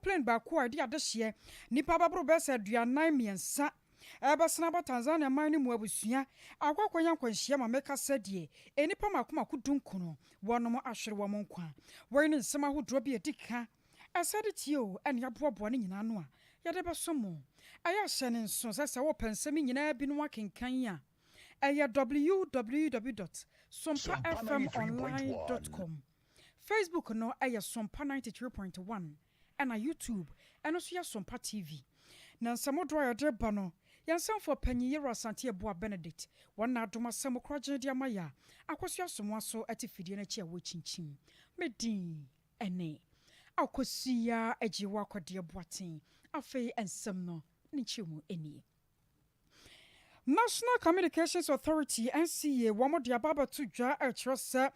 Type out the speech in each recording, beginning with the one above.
plane baako a ɛde adehyeɛ nnipa bɛboro bɛyɛ sɛ 43 ɛbɛsena aba Tanzania man no mu abusua akɔ akɔnya nkwanhyia ma mɛka sɛ deɛ nnipa mako mako 19 wɔnom ahwere wɔn nkwa. Wei ne nsɛm ahodoɔ bi a ɛdi ka ɛsɛ de tie o ɛne aboaboa no nyinaa no a yɛde bɛso mo. Ɛyɛ ahyɛ ne nso sɛ sɛ wopɛ nsɛm nyinaa bi no akenkan a, ɛyɛ www.sompafmonline.com. Facebook no ɛyɛ Sompa 93.1, ɛna YouTube ɛno nso yɛ Sompa TV. Na nsɛm dodoɔ a yɛde ba no, yɛn nsɛmfoɔ panyin Yɛwura Asante Aboa Benedict wɔn na adom asɛm korɔgye de ama yɛ a Akɔso Asomoa so ɛte fidie no akyi a wɔkyinkyim. Medin ɛne Akɔsia Agye wɔ Akɔdeɛ Boaten. Afei nsɛm no ne nkyɛmu nie. National Communications Authority, NCA, wɔn de aba abɛto dwa ɛkyerɛ sɛ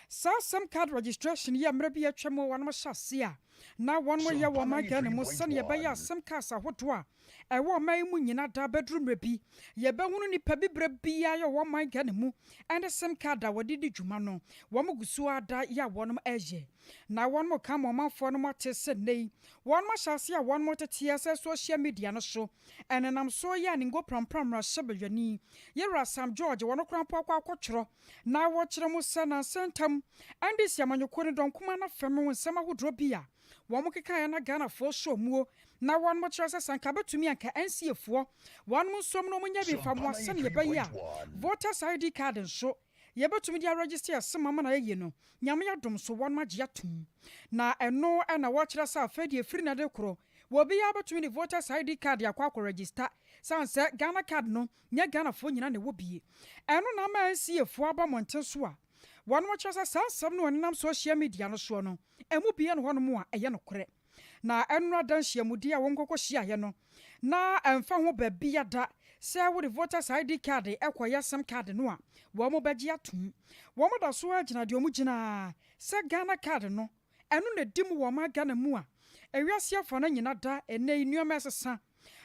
saa SIM card registration yi a mmerɛ bi atwa mu wɔn hyɛ ase a na wɔn yɛ wɔn man Ghana mu sɛnea ɛbɛyɛ a SIM cards ahodoɔ a ɛwɔ ɔman yi mu nyinaa da bɛduru mmerɛ bi yɛbɛhunu nipa bi berɛ biara yɛ wɔn man Ghana mu ɛne SIM card a wɔde di dwuma no, wɔn gu so ada yɛ a wɔn ɛyɛ na wɔn ka ma ɔmanfoɔ no ate sɛ nne yi wɔn ahyɛ ase a wɔn teteɛ sɛ social media no so ɛnenam so yɛ a ne ngo prampram mmarahyɛbadwani Yɛwura Sam George wɔn kora mpo akɔ akɔtwerɛ na wɔkyerɛ mu sɛ nansa ntam NDC amanyɔkuo no dɔnkoma no fam nsɛm ahodoɔ bi a wɔn kekaeɛ na Ghanafoɔ so muo na wɔn kyerɛ sɛ sanka bɛtumi anka NCA foɔ wɔn nso no wɔn nyɛ bi fa mo asɛm yɛbɛyɛ a voters ID card nso yɛbɛtumi de aregister asɛm ama na yɛyɛ no. Nyame adom so wɔn agye atom na ɛno ɛna wɔkyerɛ sɛ afei deɛ efiri na de korɔ wɔbiara bɛtumi de voters ID card akɔ akɔ register san sɛ Ghana Card no nyɛ Ghanafoɔ nyinaa na ɛwɔ bie. Ɛno na ama NCA foɔ aba mmɔnten so a wɔn kyerɛ sɛ saa nsɛm no wɔnenam social media no soɔ no, ɛmu bia no hɔnom a ɛyɛ nokorɛ. Na ɛno ada nhyiamudi a wɔn kɔkɔ hyiaeɛ no na ɛmfa ho baabi ada sɛ wode voters ID card ɛkɔyɛ SIM card no a, wɔn bɛgye atom. Wɔn da so agyina deɛ wɔn gyina sɛ Ghana Card no ɛno na di mu wɔ ɔman Ghana mu a ewiase afa no nyina da. Ɛnɛ yi nneɛma ɛsesa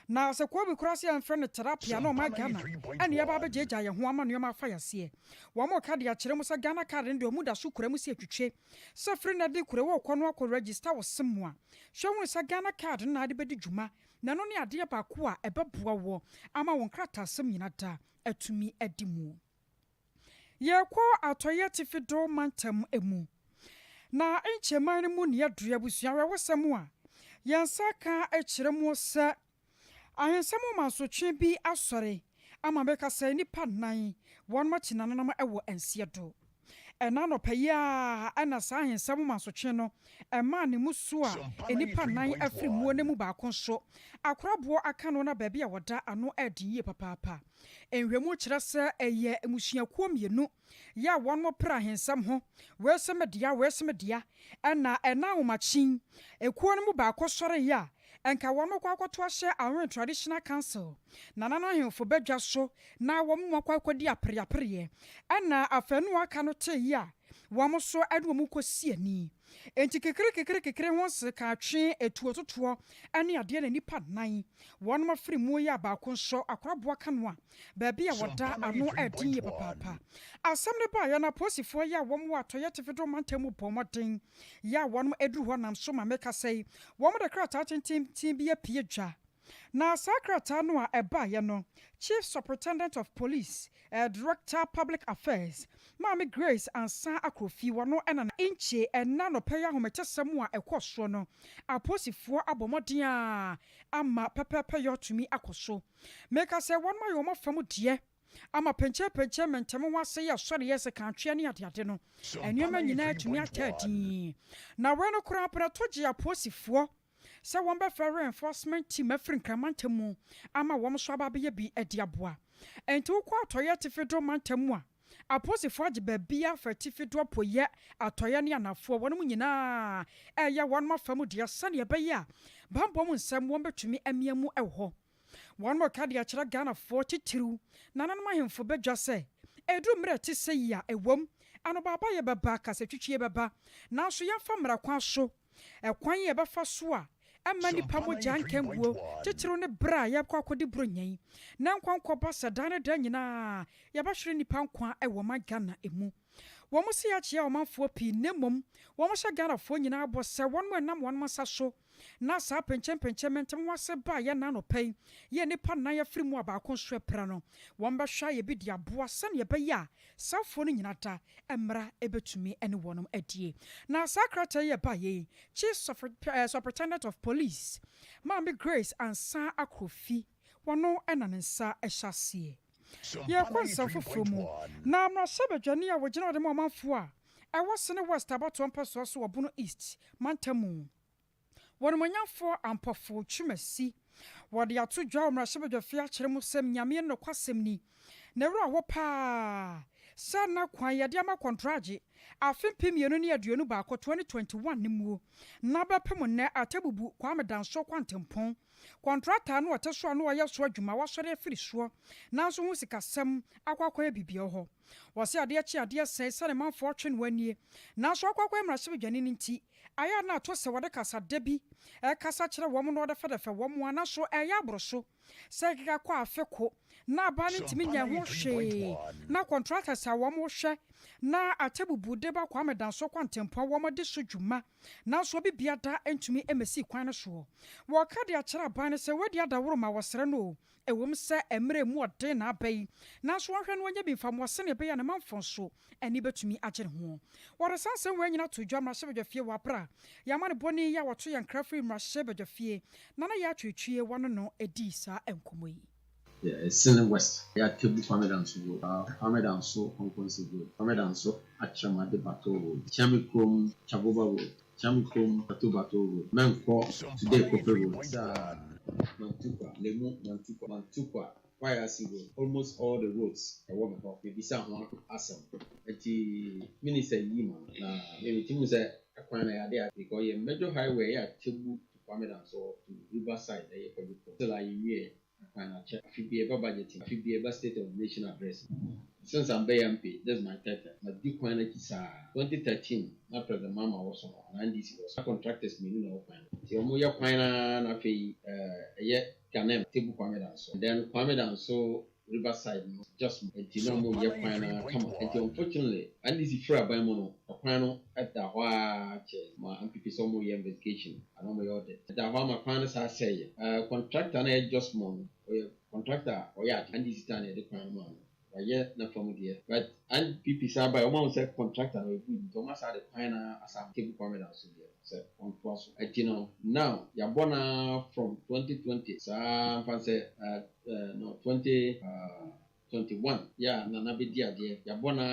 na sɛ kɔɔ bi koraa sɛ yɛmfrɛ no terapia na ɔman Ghana ɛne yɛba abɛgyaagya yɛn ho ama nneɛma afa yɛseɛ. Wɔn mo ka de akyerɛ mu sɛ Ghana Card no deɛ, ɔmu da so kura mu si atwitwe sɛ firi na de kura wɔ kɔ no akɔ register wɔ SIM mu a, hwɛ hu sɛ Ghana Card no na ade bɛdi dwuma na ɛno ne adeɛ baako a ɛbɛboa wɔ ama wɔn krataasɛm nyina da atumi adi mu. Yɛkɔ Atɔyɛ Tifi Do mantam mu na nkyɛman no mu ne yɛduru abusua awerɛwosɛm a yɛn nsa ka kyerɛ mu sɛ ahensɛm mansotwe bi asɔre ama bɛka sɛ nnipa nnan wɔn akyi nananom wɔ nseɛ do. Ɛna nɔpɛ yi a ɛna saa ahensɛm mansotwe no ɛmaa ne mu so a nnipa nnan afiri muo no mu baako nso akoraboɔ aka no na baabi a wɔda ano ɛden yie papaapa. Nhwɛmu kyerɛ sɛ ɛyɛ mmusuakuo mmienu yɛ a wɔn mo pere ahensɛm ho, wɔɛsɛm dea wɔɛsɛm dea. Ɛna ɛna ahomakyin ekuo no mu baako sɔre yɛ a ɛnka wɔn kɔ akɔto ahyɛ Awen Traditional Council nananom ahemfo bɛdwa so na wɔn mu akɔ akɔdi apereapereɛ. Ɛna afɛnu aka no te yi a wɔn nso ɛde wɔn kɔsi ani nti kekere kekere kekere ho sekatwe etuo totoɔ ɛne adeɛ na nipa nnan wɔn afiri mu yi a baako nso akoraboa ka no a baabi a wɔda ano ɛden yie papaapa. Asɛm no baayɛ na apolisifoɔ yi a wɔn wɔ Atɔyɛ Tifi Do mantam mu bɔ mmɔden yɛ a wɔn aduru hɔ nam so ma mɛka sɛ wɔn de krataa tententen bi apue dwa. Na saa krataa no a ɛbaeɛ no, Chief Superintendent of Police, Director Public Affairs, Maame Grace Ansa Akrofi, wɔno ɛna nkye ɛna nɔpɛ yi ahometesɛm a ɛkɔ soɔ no, apolisifoɔ abɔ mmɔden a ama pɛpɛɛpɛ yɛ ɔtumi akɔ so. Meka sɛ wɔn ayɛ wɔn afam deɛ ama pɛnkyɛpɛnkyɛ mɛntɛm ho ase yɛ sɔre yɛ sɛ kantwea ne adeade no, nneɛma nyinaa atumi ata din. Na wɔn no koraa pɛrɛto gye apolisifoɔ sɛ wɔn bɛfrɛ reinforcement team afiri Nkramantam mu ama wɔn nso aba abɛyɛ bi de aboa. Nti wokɔ Atɔyɛ Atifi Do mantam mu a, apolisifoɔ agye baabi afa atifi do, apoyɛ, atɔyɛ ne anafoɔ, wɔn mu nyinaa ɛyɛ wɔn afa mu deɛ sɛnea ɛbɛyɛ a bambɔ mu nsɛm wɔn bɛtumi amia mu ɛwɔ hɔ. Wɔn mo ka de akyerɛ Ghanafoɔ titiriw nananom ahemfo bɛdwa sɛ ɛduru mmerɛ te sɛ yi a, ɛwom anobaaba yɛ bɛba, kasatwitwie bɛba, nanso yɛmfa mmara kwan so, ɛkwan yɛ bɛfa so a ɛma nipa mogya nkanguo titiriw ne berɛ a yɛkɔ akɔdi Buronya yi na nkwankɔba sɛ dan ne da nyinaa yɛbɛhwere nipa nkwa ɛwɔ ma Ghana emu. Wɔn si akyea ɔmanfoɔ pii na mmom wɔn hyɛ Ghanafoɔ nyinaa bɔ sɛ wɔn mo ɛnam wɔn nsa so. na saa pɛnkyɛmpɛnkyɛm ntɛm ho ase baa yɛ n'anɔpa yi yɛ nnipa nnan afiri mu a baako nso apira no, wɔn bɛhwɛ ayɛ bi de aboa sɛnea ɛbɛyɛ a saafoɔ no nyina da mmara ɛbɛtumi ne wɔnom adie. Na saa krataa yi ɛbaa yɛ, Chief Superintendent of Police Maame Grace Ansa Akrofi, wɔno ɛna ne nsa ɛhyɛ aseɛ. Yɛkɔ nsɛm foforɔ mu na mmarahyɛbadwani a wɔgyina wɔde ma ɔmanfoɔ a ɛwɔ Sene West abatoɔ mpɛsoɔ so wɔ Bono East mantam, wɔnomonyamfoɔ Ampɔfo Twumasi, wɔde ato dwa wɔ mmarahyɛbadwafie akyerɛ mu sɛm Nyameɛ no nokwasɛm ni na ɛwerɛ hɔ paa sɛ na kwan yɛde ama contract afe 2021, 2021 ne muo na bɛpem nnɛ Atebubu Kwame Danso kwantempɔn, contractor no ɔte so a no ɔyɛ so adwuma wasɔre afiri soɔ, nanso ho sikasɛm akɔ akɔyɛ biribi wɔ hɔ. Wɔsɛ adeɛ kye adeɛ sɛe sɛne manfoɔ twe no anie, nanso akɔ akɔyɛ mmarahyɛbadwani no nti ayɛ na ato sɛ wɔde kasada bi ɛkasa kyerɛ wɔn na wɔde fɛdɛfɛ wɔn a, nanso ɛyɛ aboro so sɛ keka kɔ afe ko na aba no ntumi nyɛ ho hwee, na contractors a wɔn hwɛ na Atebubu de ba Kwame Danso kwantempɔn wɔn de so dwuma, nanso obi biada ntumi mmɛsi kwan no soɔ. Wɔka de akyerɛ aban no sɛ wɔadi adaworo ma wɔsrɛ no o, ɛwom sɛ mmerɛ mu ɔden na aba yi, nanso wɔhwɛ no wɔnyɛ bi mfamoɔ sɛnea ɛbɛyɛ a ne manfo nso ani bɛtumi agye ne ho. Wɔde saa nsɛm wɔn nyina to dwa mmarahyɛbadwafie wɔ abera a yɛama ne bɔne yi a wɔto yɛn nkra firi mmarahyɛbadwafie na na yɛ atwetwie wɔno no ɛdii saa nkɔmmɔ yi. Yeah, Sene West. Yeah, Atebu Kwame Danso Road. Kwame Danso Konkonsi Road. Kwame Danso Akyerɛmade Bato Road. Chiamikrom Chaboba Road. Chiamikrom Bato Bato Road. Menko Today Kope Road. Sa Mantukwa, Lemu Mantukwa, Mantukwa Kwayasi Road. Almost all the roads ɛwɔ me hɔ. Mebisa ho asɛm. Nti minister yi ma na mebɛtumi sɛ ɛkwan na yɛade a because yɛ major highway yɛ Atebu to Kwame Danso to Riverside, ɛyɛ Kwadwo. Still a yɛnwie kwan na kyɛ afi bi ɛba budget, afi bi ɛba State of the Nation Address. Since I'm bɛyɛ MP, this is my third time ma di kwan n'akyi saa. 2013 na President Mahama wɔ so no na NDC wɔ so, contractors mmienu na ɛwɔ kwan no, nti wɔn yɛ kwan na na afei ɛyɛ Ganem Tebu Kwame Danso, and then Kwame Danso Riverside no just nti na wɔn yɛ kwan na kama. Nti unfortunately NDC firi aban mu no, ɛkwan no ɛda hɔ a kyɛ ma NPP sɛ wɔn yɛ investigation ana wɔn yɛ audit, ɛda hɔ ama kwan no saa sɛɛ. Contractor na yɛ Justmon no, ɔyɛ contractor a ɔyɛ ade. NDC tan na yɛde kwan no ma no, wayɛ n'afa mu deɛ, but NPP saa ba yi, wɔn ahu sɛ contractor no ɔyɛ good, nti wɔn asa de kwan na asa Tebu Kwame Danso deɛ sɛ ɔntoa so. Ɛti no now yabɔ na from 2020 saa nfa sɛ no 2021 yɛ a Nana bɛdi adeɛ, yabɔ na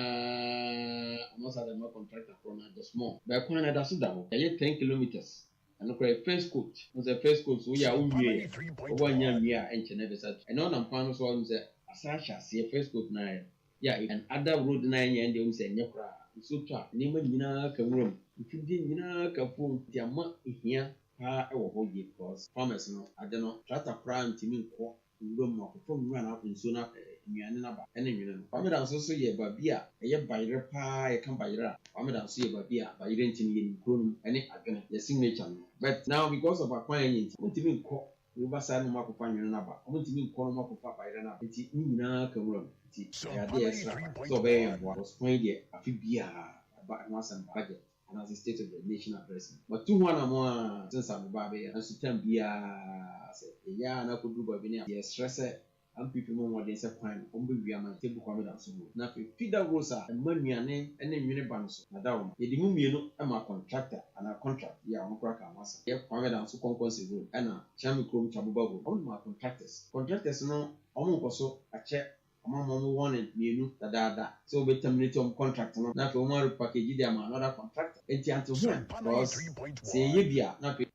wɔn asa de ma contractor korɔ na Justmon bɛɛ kwan na ɛda so da hɔ. Yɛyɛ 10 kilometres, ɛno koraa yɛ first coat n sɛ first coat so woyɛ a wowie wɔbɔ anya nwie a ɛnkyɛ na ɛbɛsa tu. Ɛno ɔnam kwan no so ɔno sɛ asa ahyɛ aseɛ first coat na ayɛ yɛ, and other road na ɛnyɛ ɛndeɛ wɔn sɛ ɛnyɛ koraa. Nsuo tɔ a, nneɛma nyinaa ka nwura mu, mfidie nyinaa ka fom, nti ama ehia paa ɛwɔ hɔ yie because farmers no ade no tractor koraa ntumi nkɔ nwura mu akɔfɔ nwura na nsuo na nnuane naba ɛne nwene no. Kwame Danso nso yɛ baabi a ɛyɛ bayerɛ paa. Yɛka bayerɛ a, Kwame Danso yɛ baabi a bayerɛ ntumi yɛ nim kuro no mu ɛne adwene yɛ signature no, but now because of akwan yɛ nti wɔntumi nkɔ riverside no mu akɔfa nwene no aba, wɔntumi nkɔ no mu akɔfa bayerɛ no aba, nti ne nyinaa ka nwura mu. Nti ɛyɛ adeɛ a ɛsra sɛ ɔbɛyɛ yɛn boa because kwan yi deɛ, afe biara ɛba ɛho asɛm ba budget anaasɛ State of the Nation Address mu. Matu ho anamo a since a meba abɛyɛ, nso time biara sɛ ɛyɛ a na akɔduru baabi ne a yɛsrɛ sɛ NPP mu mmɔden sɛ kwan no wɔn bɛwie ama Tebu Kwame Danso ho, na afei feeder roads a ɛma nnuane ne nwene ba no so na da wɔn yɛde mu mmienu ma contractor anaa contract yɛ a wɔn koraa ka ho asɛm yɛ Kwame Danso Kɔnkɔnsi Road ɛna Kyame Kurom Chaboba Road. Wɔn ma contractors, contractors no wɔn nkɔ so akyɛ, wɔn ama wɔn warning mmienu dadaada sɛ wɔbɛ terminate wɔn contract no na afei wɔn are package de ama another contractor, nti ante ho because sɛ ɛyɛ bi a na afei.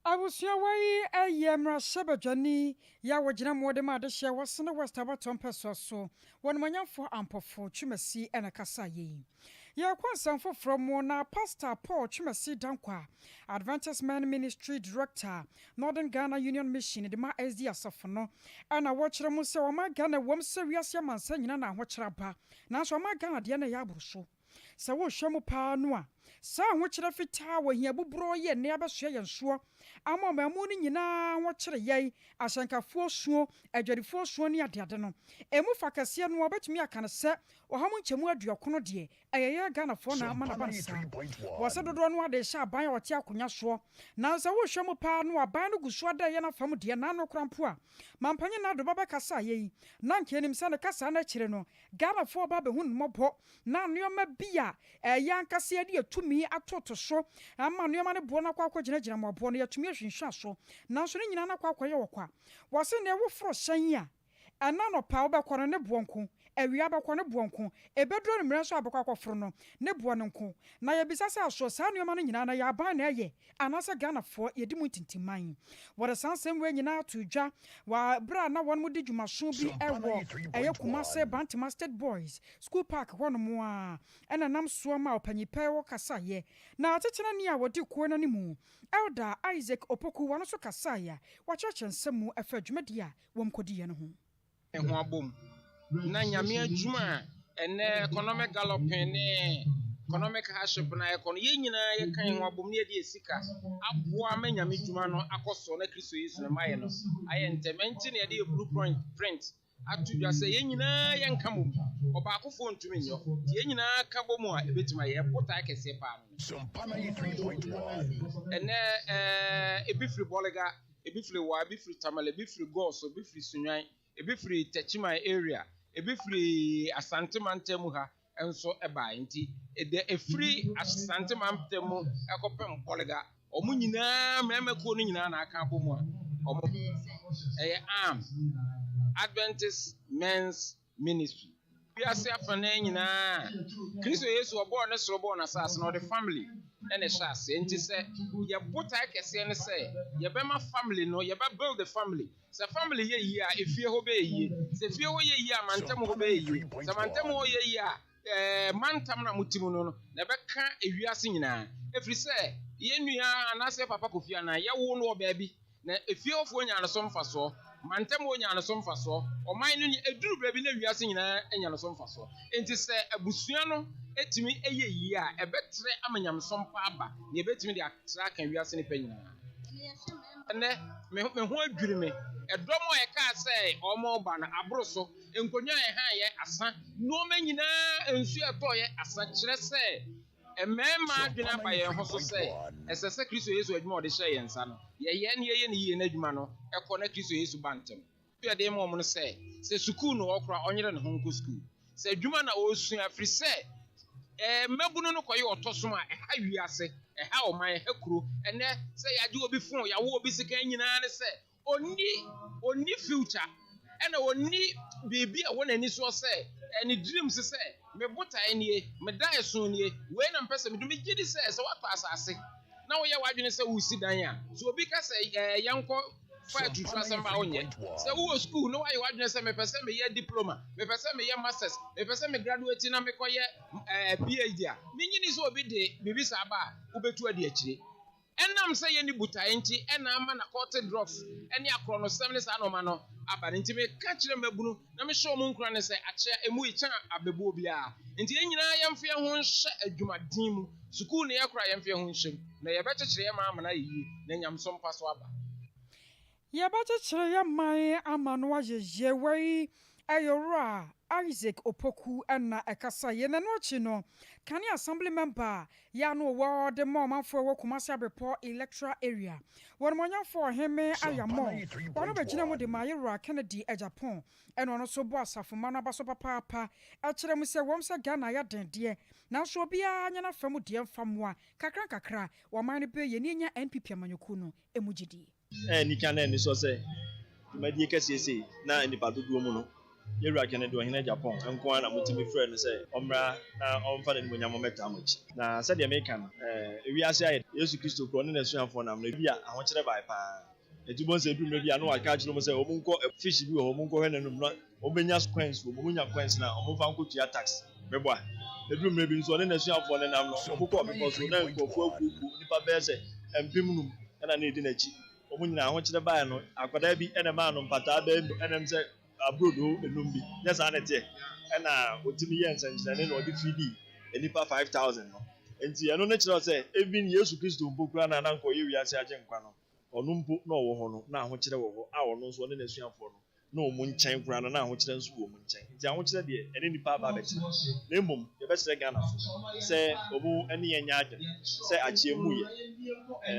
Abusuawa yi yɛ mmarahyɛbadwani yɛ a wɔgyina mmɔde ma adehyɛ Wɔsene West abatoɔ mpɛsoa so, wɔnomanyamfoɔ Ampɔfo Twumasi ɛna kasa yɛ yi. Yɛkɔ nsɛm foforɔ mu na Pastor Paul Twumasi Dankwa, Adventist Men Ministry Director, Northern Ghana Union Mission de ma SD asafo no, ɛna wɔkyerɛ mu sɛ ɔma Ghana wɔm sɛ wiase amansa nyina na ahokyerɛ aba, nanso ɔma Ghana deɛ no ɛyɛ aboro so. Sɛ wohwɛ mu paa no a, saa ahokyerɛ fitaa wɔ hia buburɔ yi ɛnnɛ abɛsoɛ yɛn soɔ ama ɔman mu no nyinaa ho kyere yɛn, ahyɛnkafoɔ suo, adwadifoɔ suo ne adeade no. Emu fa kɛseɛ no a wobɛtumi aka no sɛ 90% deɛ, ɛyɛ yɛn Ghanafoɔ na ama no aba no saa. Wɔ sɛ dodoɔ no ara de rehyɛ aban a ɔte akonnwa soɔ. Nanso sɛ wohwɛ mu paa no a, aban no gu so ada yɛn afa mu deɛ, n'ano koraa mpo a Mampanyin Nado ba bɛkasaeɛ yi, na anka yɛnim sɛ ne kasaa no akyire no, Ghanafoɔ ba abɛhu no mmɔbɔ na nneɛma bi a ɛyɛ ankasa yɛde yɛn tumi atoto so ama nneɛma no boɔ no akɔ akɔgyinagyina mmoaboɔ no, yɛatumi ahwinhwan so. Nanso ne nyinaa no akɔ akɔyɛ ɔkwa. Wɔse nnɛ woforo hyɛn a, ɛna anɔpa a wobɛkɔ no, ne boɔ nko, awia bɛkɔ, ne boɔ nko, ɛbɛduru anwummerɛ nso a wobɛkɔ akɔforo no, ne boɔ no nko. Na yɛbisa sɛ, aso saa nneɛma no nyinaa no, ɛyɛ aban na ɛyɛ anaasɛ Ghanafoɔ yɛdi mu ntintimman? Wɔde saa nsɛm wei nyinaa too dwa wɔ berɛ a na wɔnom di dwumaso bi wɔ ɛyɛ Kumase Bantama State Boys School Park hɔnom a ɛna ɛnam soɔ ma ɔpanyin pɛ wɔ kasaeɛ. Na akyekyerɛni a wɔdi kuo no animu, Elder Isaac Opoku, wɔno nso kasaeɛ a wakyerɛkyerɛ nsɛm mu ɛfa dwumadie a wɔn kɔdiiɛ no ho. Ho abom na Nyame adwuma a ɛnɛ economic galloping ne economic hardship na ɛkɔ no, yɛn nyinaa yɛka yɛn ho abom na yɛde yɛn sika aboa ma Nyame dwuma no akɔ so na Kristo Yesu no mayɛ no ayɛ ntɛm. Ɛnti na yɛde yɛ blueprint print ato dwa sɛ yɛn nyinaa yɛnka mmom, ɔbaakofoɔ ntumi nyɔ, nti yɛn nyinaa ka bɔ mu a ɛbɛtumi ayɛ. Botae kɛseɛ paa no. Ɛnɛ ɛɛ ebi firi Bɔlega, ebi firi Wa, ebi firi Tamale, ebi firi Gɔɔso, ebi firi Sunyani, ebi firi Techiman area, ebi firi Asante mantam mu ha nso baeɛ. Nti deɛ ɛfiri Asante mantam mu kɔpem Bɔlega, wɔn nyinaa, mmarima kuo no nyinaa na aka abɔ mu a wɔn ɛyɛ ARM, Adventist Men's Ministry. Wiase afanan nyinaa, Kristo Yesu ɔbɔɔ ne soro bɔɔ n'asase na ɔde family na ɛhyɛ aseɛ. Nti sɛ yɛ botae kɛseɛ ne sɛ yɛbɛma family no, yɛbɛ build the family. Sɛ family yɛ yie a, efie hɔ bɛyɛ yie. Sɛ fie hɔ yɛ yie a, mantam hɔ bɛyɛ yie. Sɛ mantam hɔ yɛ yie a, mantam no a mote mu no no na ɛbɛka ewiase nyinaa. Ɛfiri sɛ yɛn nua anaasɛ papa Kofi Annan, yɛwoo no wɔ baabi. Na efie hɔfoɔ nyaa no so mfasoɔ, mantam hɔ nyaa no so mfasoɔ, ɔman no nya, ɛduru berɛ bi na wiase nyinaa anya no so mfasoɔ. Enti sɛ abusua no tumi yɛ yie a, ɛbɛtrɛ ama nyamesom pa aba, na yɛbɛtumi de atra aka wiase nnipa nyinaa. Ɛnnɛ, me, me ho adwiri me. Ɛdɔm a ɛkaa sɛ wɔreba no, aboro so. Nkonnwa a ɛhaeɛ, asa. Nneɛma nyinaa, nsuo a ɛtɔeɛ, asa. Kyerɛ sɛ, Mmarima adwene aba yɛn ho so sɛ ɛsɛ sɛ Kristo Yesu adwuma a ɔde hyɛɛ yɛn nsa no, yɛyɛ na yɛyɛ no yiye na adwuma no kɔ na Kristo Yesu ba ntɛm. Nea yɛde rema wɔn ne sɛ, sɛ sukuu na ɔkɔ a, ɔnyere ne ho nkɔ sukuu. Sɛ adwuma na ɔresua, ɛfiri sɛ mmabunu no kɔyɛ ɔtɔsom a, ɛha wiase, ɛha ɔman, ɛha kuro. Ɛnnɛ, sɛ yɛagye obi fon, yɛawo obi sekan nyinaa ne sɛ Ɔnni ɔnni future ɛna ɔnni biribi a ɛwɔ n'ani soɔ sɛ ne dreams sɛ me botaeɛ nie, me daeɛso nie, wei na mepɛ sɛ medu. Megye di sɛ sɛ woatɔ asase na woyɛ w'adwene sɛ woresi dan a, sɛ obi ka sɛ ɛɛ yɛnkɔ fa aturutu asɛm ba a wonyɛ. Sɛ wowɔ sukuu na woayɛ w'adwene sɛ mepɛ sɛ meyɛ diploma, mepɛ sɛ meyɛ masters, mepɛ sɛ me graduate na mekɔyɛ ɛɛ PhD a, mennye nni sɛ obi de biribi saa ba a wobɛtu adi akyire. Ɛnam sɛ yɛnni botaeɛ nti na ama narcotic drugs ne akorɔnosɛm ne saa nnoɔma no aba no nti meka kyerɛ mmabunu na mehyɛ wɔn nkuran ne sɛ akyea ɛmu yi kyɛn abɛbuo biara nti yɛn nyinaa yɛmfa yɛn ho nhyɛ adwumaden mu, sukuu ne yɛkora yɛmfa yɛn ho nhyɛ mu na yɛbɛkyekyere yɛn man ama no ayɛ yie na nyamesom pa so aba. Yɛbɛkyekyere yɛn man ama no ayɛ yie. Wei yɛ Owura Isaac Opoku na ɛkasaeɛ. Na ɛno akyi no, kane Assembly Member a yɛ ano wɔ de ma ɔmanfoɔ ɛwɔ Kumasi Abrepɔ Electoral Area, Wɔnimɔnyamfoɔ Ɔheme Ayammɔ, ɔno bɛgyina mu de maa Yewura Kennedy Agyapong, ɛna ɔno nso bɔ asafo mma no aba so papaapa kyerɛ mu sɛ wɔm sɛ Ghana ayɛ den deɛ, nanso obiara nyɛ n'afa mu deɛ mfa mmoa kakra nkakra ɔman no bɛyɛ na yɛnya NPP amanyɔkuo no mu gyidie. Ɛyɛ anika na anisɔ sɛ dwumadie kɛseɛ sei na nnipa dodoɔ mu no, yɛn Wura Kennedy Ɔhene Agyapong nko ara na motumi frɛɛ no sɛ ɔmmra na ɔmfa n'animuonyam mmɛtaa mo akyi. Na sɛdeɛ meka no, ewiase ayɛ dɛ. Yesu Kristo korɔ ne n'asuafoɔ nam no, ebia ahokyerɛ bae paa. Enti wobɛhu sɛ ɛduru mmerɛ bi a na waka akyerɛ wɔn sɛ wɔnkɔ fish bi wɔ hɔ, wɔnkɔhwɛ n'anom na Wɔbɛnya coins wɔ mu, wɔnya coins no a, wɔmfa nkɔtua tax. Meboa. Ɛduru mmerɛ bi nso, ɔne n'asuafoɔ no nam no, wɔkɔɔ bepɔ so, na nkurɔfoɔ akuokuo, nnipa bɛyɛ sɛ 5,000 na na ɛdi n'akyi. Wɔn nyinaa, ahokyerɛ baeɛ no, akwadaa bi na ɛmaa no mpataa bɛyɛ nnum, ɛna ɛm sɛ abrodoo nnum bi, nyɛ saa na ɛteɛ? Ɛna ɔtumi yɛɛ nsɛnkyerɛnne na ɔde fiidii Nnipa 5,000 no. Enti ɛno no kyerɛ sɛ even Yesu Kristo mpo koraa na na anka ɔyɛ wiase agyenkwa no, ɔno mpo na ɔwɔ hɔ no, na ahokyerɛ wɔ hɔ a ɔno nso ɔne n'asuafoɔ no na wɔn nkyɛn koraa no, na ahokyerɛ nso wɔ wɔn nkyɛn. Nti ahokyerɛ deɛ, ɛne nnipa aba abɛtena. Na mmom yɛbɛsrɛ Ghanafoɔ sɛ wɔn ne yɛn nyɛ adwene sɛ akyeɛ mu yɛ.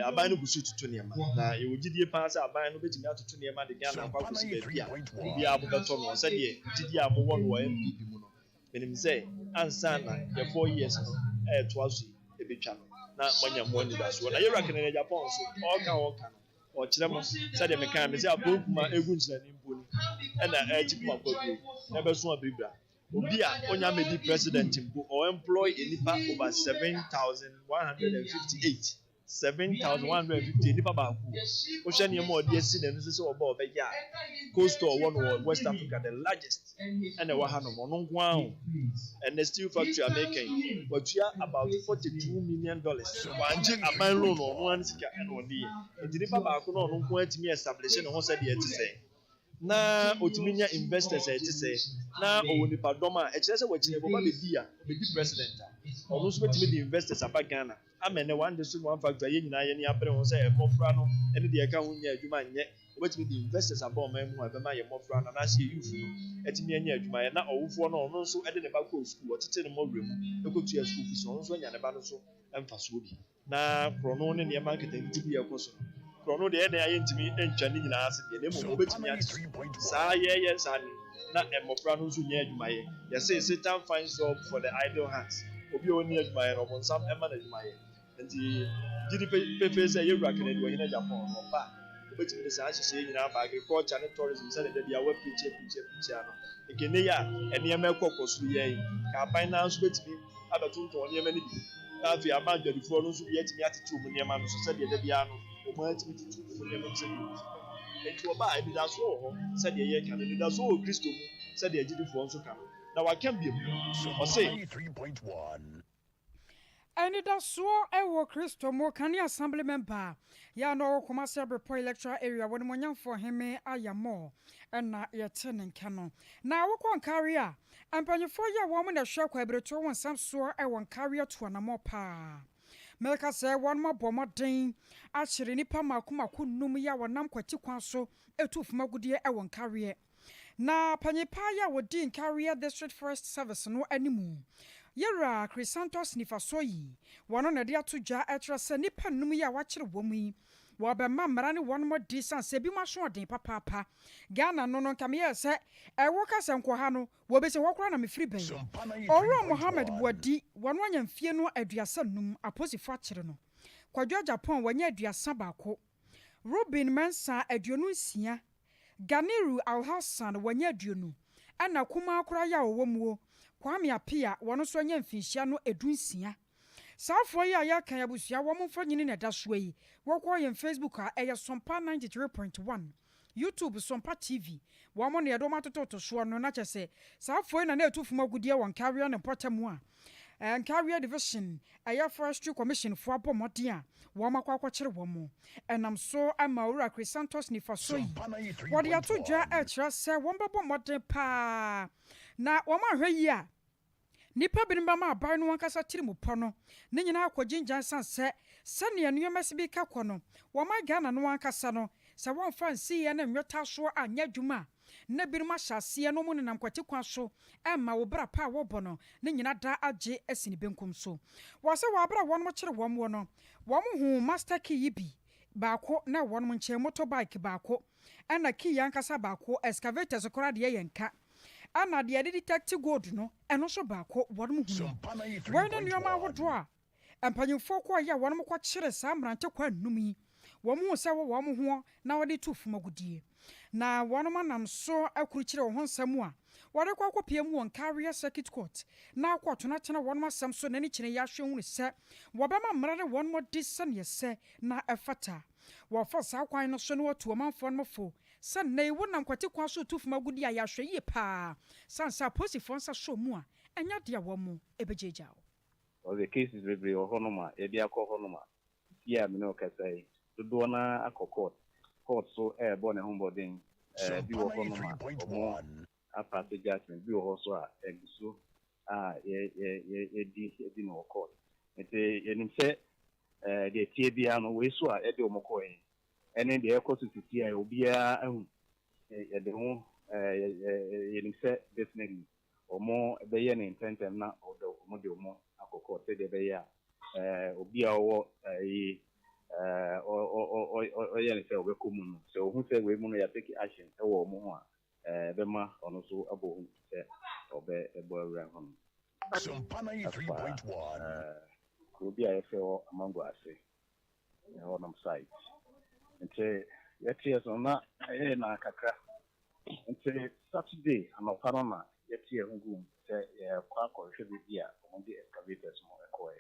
Aban no gu so retutu nneɛma, na yɛwɔ gyidie paa sɛ aban no bɛtumi atoto nneɛma de Ghana akɔ akɔsi baabi a obiara bo bɛtɔ no sɛdeɛ gyidie a mowɔ no wɔ NPP mu no. Menim sɛ ansa na yɛ 4 years no ɛretoa so yi ɛbɛtwa no, na moanya mo anidasoɔ. Na yɛwura Kennedy Agyapong nso, ɔreka ɔreka no, ɔkyerɛ mo sɛdeɛ mekaa me sɛ apɔ kuma egu nkyerɛne mpo ni ɛna ɛrekyi kuma kwaduro na ɛbɛso abiribira. Obi a onya medi president mpo, ɔ employ nipa over 7,158, 7,150 nipa baako. Wohwɛ nneɛma a ɔde asi n'ani so sɛ ɔba ɔbɛyɛ a, cold store wɔ no wɔ West Africa, the largest, ɛna ɛwɔ hanom, ɔno nko ara o. Ɛnɛ steel factory a meka yi, watua about $42 million. Wangye aban loan, ɔno ara ne sika ɛna ɔde yɛ. Nti nipa baako na ɔno nko ara tumi establish ne ho sɛdeɛ ɛte sɛ na otumi nya investors a ɛte sɛ na ɔwɔ nipadɔm a ɛkyerɛ sɛ wɔkyerɛ bɔba bɛdi a ɔbɛdi president a, ɔno nso bɛtumi de investors aba Ghana ama ɛnɛ one district, one factory a yɛn nyinaa yɛn ani abere ho sɛ mmɔfra no ɛne deɛ ɛka ho nyɛ adwuma nyɛ. Wɔbɛtumi de investors aba ɔman mu a ɛbɛma yɛn mmɔfra no anaasɛ yɛn youth no ɛtumi anya adwuma yɛ, na ɔwofoɔ no, ɔno nso ɛde ne ba kɔɔ sukuu, ɔtete ne mmɔwerɛ mu ɛkɔtua school fees, ɔno nso anya ne ba no so mfasoɔ bi. Na korɔno ne nneɛma nketenkete bi a ɛkɔ so no, korɔno deɛ, ɛdan a yɛntumi ntwa ne nyinaa ase deɛ, na mmom wɔbɛtumi ate so saa yɛyɛ saa no na mmɔfra no nso nyɛ adwumayɛ. Yɛse Satan finds job for the idle hands. Obi a ɔnni adwumayɛ no, ɔbɔnsam ɛma no adwumayɛ. Nti gyidi pefee sɛ yɛwura Kennedy Ohene Agyapong no, ɔba a, wobɛtumi de saa nhyehyɛeɛ nyinaa ba agriculture ne tourism sɛdeɛ da bia wɔapirikyi apirikyi apirikyi ano nkɛnɛ yi a nneɛma ɛkɔ kɔ soro yɛn ka aban naa nso bɛtumi abɛtontɔn nneɛma no bi, na afei ama adwadifoɔ no nso bi atumi atete wɔn nneɛma no so sɛdeɛ da biara no wɔn atumi tutu wɔn nneɛma mu sɛdeɛ wɔn fi. Nti ɔba a, anidasoɔ wɔ hɔ sɛdeɛ yɛka no, anidasoɔ wɔ Kristo mu sɛdeɛ agyidifoɔ nso ka no. Na waka biom, ɔse Anidasoɔ ɛwɔ Kristo mu. Kane assembly member yɛ a na ɔwɔ Kumase Abrepɔ electoral area, wɔ nimonyamfoɔ Heme Ayammɔ, ɛna yɛte ne nka no. Na wokɔ Nkare a, mpanyinfoɔ yi a wɔn na ɛhwɛ kɔ abiritoɔ wɔ nsɛm soɔ ɛwɔ Nkare atu anammɔ paa. Mɛka sɛ wɔn abɔ mmɔden akyere nnipa mako mako 5 yi a wɔnam kwati kwan so etu fam agudeɛ ɛwɔ Nkareɛ. Na panyin paa yi a wɔdi Nkareɛ District Forest Service no anim, yɛwura Crisantos Nifaso yi, wɔn na de ato dwa ɛkyerɛ sɛ nnipa 5 yi a wɔakyere wɔn yi, wɔbɛma mmara ne wɔn di san sɛ ebi mu asoɔden papaapa. Ghana no nka meyɛ sɛ ɛwɔ kasa nkɔ ha no, wɔbɛsɛ hɔ koraa na mefiri bɛn. Ɔwura Mohammed Buadi, wɔn anya mfie no 35, apolisifoɔ akyere no. Kwadwo Japan, wɔanya 31. Robin Mensa, 26. Ganiru Alhassan, wɔanya 20. Ɛna kumaa koraa yɛ a ɔwɔ muo, Kwame Apia, wɔn nso anya mfinhyia no 16. Saafoɔ yi a yɛka abusua wɔn mfa nyini na ɛda soɔ yi, wɔkɔ yɛn Facebook a ɛyɛ Sompa 93.1, YouTube Sompa TV, wɔn mo na yɛde wɔn atototo soɔ no. Na kyɛ sɛ saafoɔ yi na ɛtu fam agudeɛ wɔ Nkareɛ ne mpɔtam a Nkareɛ Division ɛyɛ Forestry Commission foɔ abɔ mmɔden a wɔn akɔ akɔkyere wɔn mo. Ɛnam so ama Owura Crisantos Nifa so yi, wɔde ato dwa ɛkyerɛ sɛ wɔn bɛbɔ mmɔden paa na wɔn ahwɛ yi a nipa binom bɛma aban no ankasa tiri mu pɔ no ne nyinaa akɔgyingyan, san sɛ sɛnea nneɛma si bi ka kɔ no wɔma Ghana no ankasa no, sɛ wɔmfa nsiiɛ ne nweta soɔ anyɛ adwuma a, na binom ahyɛ aseɛ no mu nenam kwati kwan so ɛma wo bra pa a wɔbɔ no ne nyina da agye asi ne benkum so. Wɔ sɛ wɔabrɛ wɔn kyerɛ wɔn wɔ no, wɔn hu master key yi bi baako na wɔn nkyɛn, motorbike baako, ɛna key ankasa baako, excavators koraa deɛ yɛ nka, ɛna deɛ yɛde detect gold no, ɛno nso baako wɔn hu. Wɔn ne nneɛma ahodoɔ a mpanyinfoɔ kɔɔ yɛ a wɔn kɔkyerɛ saa mmerante kɔ anum yi, wɔn hu sɛ wɔ wɔn ho na wɔde tu fam agudie, na wɔn anam so akurukyerɛ wɔn ho nsɛm a wɔde kɔ akɔpie mu wɔ Nkareɛ Circuit Court na akɔto no atena wɔn asɛm so n'ani kyerɛ yɛ ahwɛ hunu sɛ wɔbɛma mmara ne wɔn di sɛneɛ sɛ na ɛfata. Wɔfa saa kwan no so na wɔtu ɔmanfoɔ no fo sɛ nnɛ yi wonam kwati kwan so tu fam agudie a, yɛahwɛ yie paa, san sɛ apolisifoɔ nsa so mu a, ɛnyɛ adeɛ a wɔn mo ɛbɛgyagya wo. Ɔsɛ cases bebree wɔ hɔnom a yɛde akɔ hɔnom a sie a mene ɔkasa yi, dodoɔ no akɔ court. Court so ɛrebɔ ne ho mmɔden. Bi wɔ hɔnom a ɔmo apass judgement, bi wɔ hɔ so a ɛgu so. a yɛ yɛ yɛ yɛdi yɛdi no wɔ court. Nti yɛnim sɛ deɛ ɛteɛ biara no, wei so a yɛde wɔn kɔɔ yi, ɛne deɛ ɛkɔ so sisi a obiara ahu, yɛde ho yɛnim sɛ definitely wɔn bɛyɛ ne ntɛntɛm na wɔde wɔn akɔ court sɛdeɛ ɛbɛyɛ a obi a ɔwɔ ɛyi ɔyɛ ne sɛ ɔbɛkɔ mu no, sɛ ohun sɛ wei mu no yɛatake action ɛwɔ wɔn ho a, ɛbɛma ɔno nso abɔ hu sɛ ɔbɛ ɛbɔ awura hɔ no. Afa kuro bi a yɛfrɛ hɔ Amango ase ɛhɔnom site. Nti yɛteɛ so na ɛyɛ na kakra. Nti Saturday anɔpa no na yɛteɛ ho gu mu sɛ yɛkɔ akɔhwehwɛ baabi a wɔde excavators no ɛkɔɛ.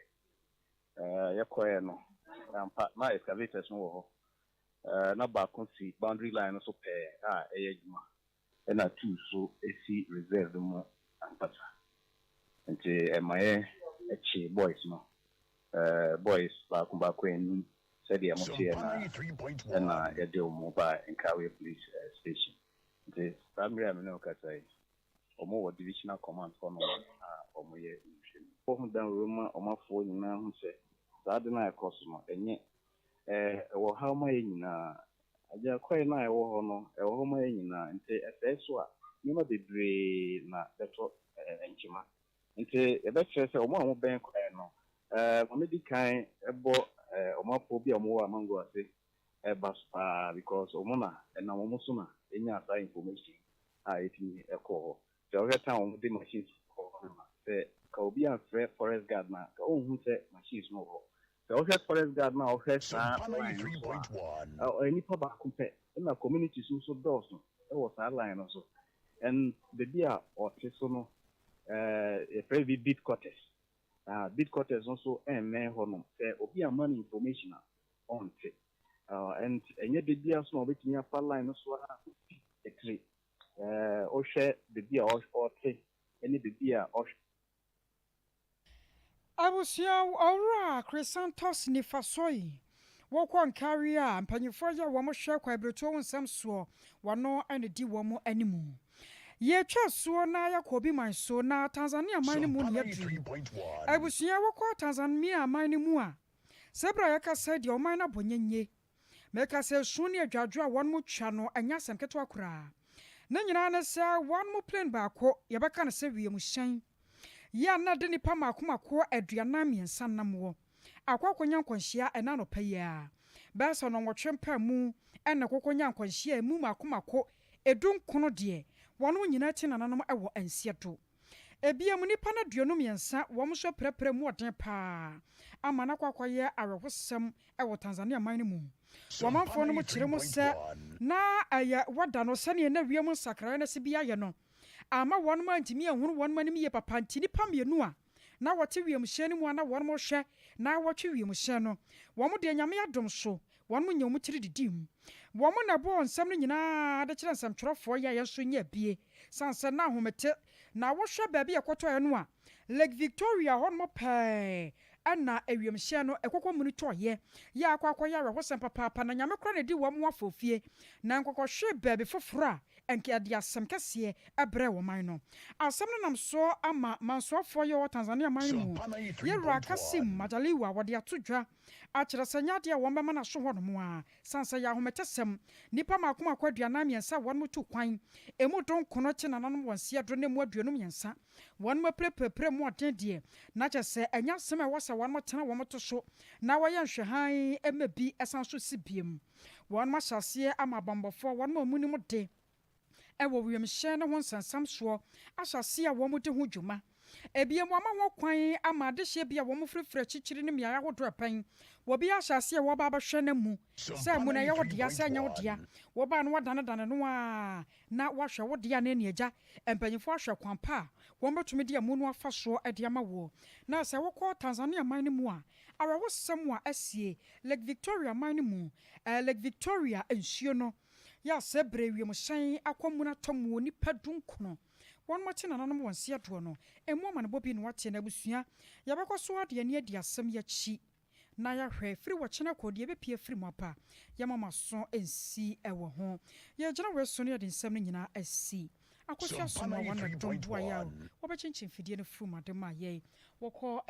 Yɛkɔɛ no, ampa na excavators no wɔ hɔ. Na baako si boundary line no so pɛɛ a ɛyɛ adwuma, ɛna two so esi reserve mu ankasa. Nti ɛma yɛ ɛkye boys no, boys baako baako enum sɛdeɛ moteɛ na ɛna yɛde wɔn ba Nkawie Police Station. Nti saa mmerɛ a me ne wo kasa yi, wɔn wɔ divisional command hɔnom a wɔyɛ nhwehwɛmu. Wɔn dawuro ma ɔmanfoɔ nyinaa ho sɛ saa ade no a ɛkɔ so no, ɛnyɛ ɛwɔ haw ma yɛn nyinaa. Agya kwae no a ɛwɔ hɔ no, ɛwɔ hɔ ma yɛn nyinaa. Nti ɛsɛe so a, nneɛma bebree na bɛtɔ nkyema. Nti yɛbɛkyerɛ sɛ wɔn a wɔbɛn kwae no, maame di kan ɛbɔ ɔmanfoɔ bi a wɔwɔ Amango ase ɛba so paa, because wɔn na ɛnam wɔn so na ɛnya saa information a yɛtumi ɛkɔɔ hɔ. Sɛ ɔhwɛ tan wɔn de machines kɔ hɔ no, sɛ ka obi amfrɛ forest guard na ka ɔnhu sɛ machines no wɔ hɔ. Sɛ ɔhwɛ forest guard na ɔhwɛ saa line no so a, ɔyɛ nipa baako pɛ, ɛna communities nso dɔɔso ɛwɔ saa line no so. And baabi a ɔte so no, yɛfrɛ bi beat quarters. Beat quarters no nso ɛmmɛn hɔnom. Sɛ obi amma no information a, ɔnte. And ɛnyɛ de bia so na ɔbɛtumi afa line no so a akyire. Ɔhwɛ baabi a ɔte ɛne baabi a ɔhwɛ. Abusua, Owura Chrysanthus Nifasoyi, wɔkɔ nkari a mpanyinfoɔ yɛ wɔn hwɛ kwaebiretuo ho nsɛm soɔ, wɔno ɛna di wɔn anim. Yɛtwa soɔ na yɛkɔ obi man so na Tanzania man no mu ne yɛduru. Abusua, wɔkɔ Tanzania man no mu a, sɛ berɛ a yɛka sɛ deɛ ɔman no abɔ nyenye mɛka sɛ esu ne adwadwo a wɔn mo twa no, ɛnyɛ asɛm ketewa koraa. Ne nyinaa ne sɛ wɔn mo plane baako, yɛbɛka no sɛ wiemhyɛn yi a na de nipa mako mako 43 nam wɔ akɔ akɔnya nkwanhyia ɛna anɔpa yi a bɛyɛ sɛ 8:30 mpa mu, ɛna kɔkɔnya nkwanhyia emu mako mako 19 deɛ, wɔn nyinaa ti nananom ɛwɔ nseɛ do. Ebia mu nipa no 23 wɔn nso apirapira mu ɔden paa ama no akɔ akɔyɛ awerɛhosɛm ɛwɔ Tanzania man no mu. Wɔmanfoɔ no mu kyerɛ mu sɛ na ɛyɛ wɔda no sɛneɛ na wiem nsakraeɛ no se bi ayɛ no ama wɔn mu antumi ahunu wɔn anim yie papa. Nti nipa mmienu a na wɔte wiemhyɛn no mu a na wɔn hwɛ na wɔtwe wiemhyɛn no, wɔn deɛ, Nyame adom so, wɔn mu nya wɔn tiri didi mu. Wɔn na ɛbɔɔ nsɛm no nyinaa de kyerɛ nsɛmtwerɛfoɔ yi a yɛn nso nyɛ bie san sɛ na ahomete na wɔhwɛ baabi a ɛkɔtɔɛ no a, Lake Victoria hɔnom pɛɛ ɛna ewiemhyɛn no ɛkɔkɔ mu no tɔɔyɛ yɛ akɔ akɔyɛ awerɛhosɛm papaapa. Na Nyame kora na di wɔn ho afɔfie na nkɔkɔhwe baabi foforɔ a ɛnka ɛde asɛm kɛseɛ ɛbrɛ wɔ man no. Asɛm no nam so ama mansoafoɔ yɛ wɔ Tanzania man no mu, yɛwura Kasim Majaliwa, wɔde ato dwa akyerɛ sɛ nyɛ adeɛ a wɔn bɛma no aso hɔ nom a san sɛ yɛ ahometesɛm. Nnipa mako mako 43 a wɔn mo tu kwan, emu 19 kye nananom wɔn seɛ do ne mu 53 wɔn mo apirapirapira mu ɔden deɛ, na kyerɛ sɛ ɛnyɛ asɛm a ɛwɔ sɛ wɔn mo tena wɔn to so na wɔyɛ nhwɛhan ma bi ɛsan so si biem. Wɔn mo ahyɛ aseɛ ama abambɔfoɔ wɔn mo amu no de ɛwɔ wiemhyɛn no ho nsɛnsɛm soɔ ahyɛ aseɛ a wɔn de ho dwuma. Ebien, wɔama ho kwan ama adehyeɛ bi a wɔn firifiri akyirikyiri ne mmeaeɛ ahodoɔ ɛpɛn wɔbi ahyɛ aseɛ a wɔba abɛhwɛ no mu sɛ mu na ɛyɛ wo dea sɛ ɛnyɛ wo dea. Wɔbaa no wɔdanedane no a na wɔahwɛ wo dea ne ne agya mpanyinfoɔ ahwɛ kwan pa a wɔn bɛtumi de amu no afa soɔ de ama woɔ. Na sɛ wokɔ Tanzania man no mu a, awerɛhosɛm a asie Lake Victoria man no mu, Lake Victoria nsuo no yɛ asɛ berɛ wiemhyɛn akɔmuna atɔ mu, nipa 19 wɔn mo nananom wɔn nseɛ doɔ no emu amanebɔ bi na wate. Na abusua, yɛbɛkɔ so ade ani adi asɛm yɛakyi na yɛahwɛ firi wɔkyena kɔ deɛ ɛbɛpie firi mu aba. Yɛma ma so nsi ɛwɔ ho. Yɛgyina wei so no, yɛde nsɛm no nyinaa asi. Akosua Asamoah wɔn na dɔm boa yɛ a wɔbɛkyenkyen mfidie no firi mu ade ma yɛn. Wɔkɔ.